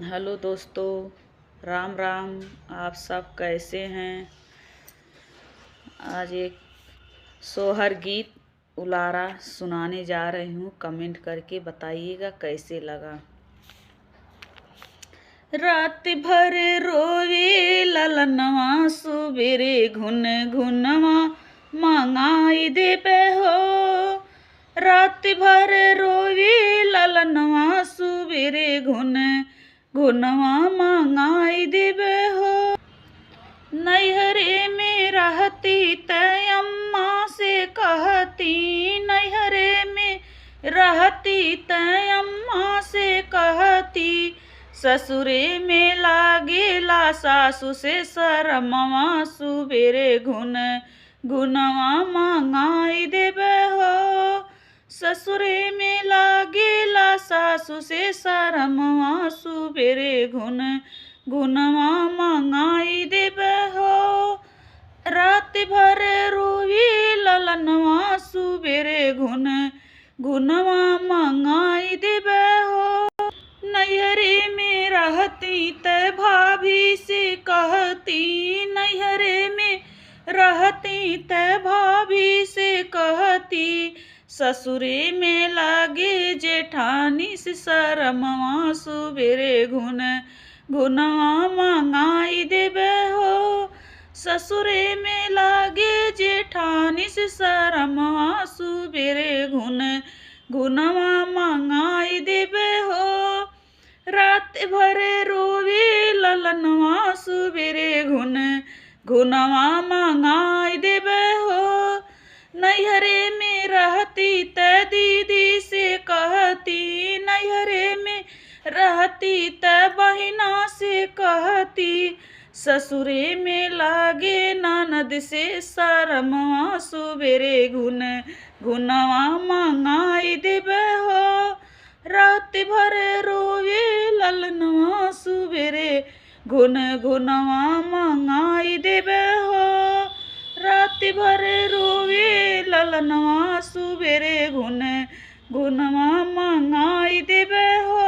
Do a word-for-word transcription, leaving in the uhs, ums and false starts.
हेलो दोस्तों, राम राम। आप सब कैसे हैं? आज एक सोहर गीत उलारा सुनाने जा रही हूँ, comment करके बताइएगा कैसे लगा। रात भर रोवे ललनवा, सुबेरे घुन घुनवा मंगाई देबे हो। रात भर रोवे ललनवा, सुबेरे घुन घुनवा मंगाई देबे हो। नैहरे में रहती त अम्मा से कहती, नैहरे में रहती त अम्मा से कहती, ससुरे में लागेला सासु से सरमवा, सुबेरे घुन घुनवा मंगाई देबे हो। ससुरे में लागेला सासु से सरमवा, सुबेरे घुन घुनवा मंगाई देबे हो। रात भर रोवे ललनवा, सुबेरे घुन घुनवा मंगाई देबे हो। नैहरे में रहती त भाभी से कहती, नैहरे में रहती त भाभी से कहती, ससुरे में लागे जेठानी से सरमवा, सुबेरे घुन घुनवा मंगाई देबे हो। ससुरे में लागे जेठानी से सरमवा, सुबेरे घुन घुनवा मंगाई देबे हो। रात भर रोवे ललनवा, सुबेरे घुन घुनवा मंगाई देबे हो। नैहरे में रहती त दीदी से कहती, नैहरे में रहती त बहिना से कहती, ससुरे में लागे ननद से सरमवा, सुबेरे घुन घुनवा मंगाई देबे हो। रात भर रोवे ललनवा, सुबेरे घुन घुनवा मंगाई देबे हो। रात भर रोवे ललनवा, सुबेरे घुन घुनवा मंगाई देबे हो।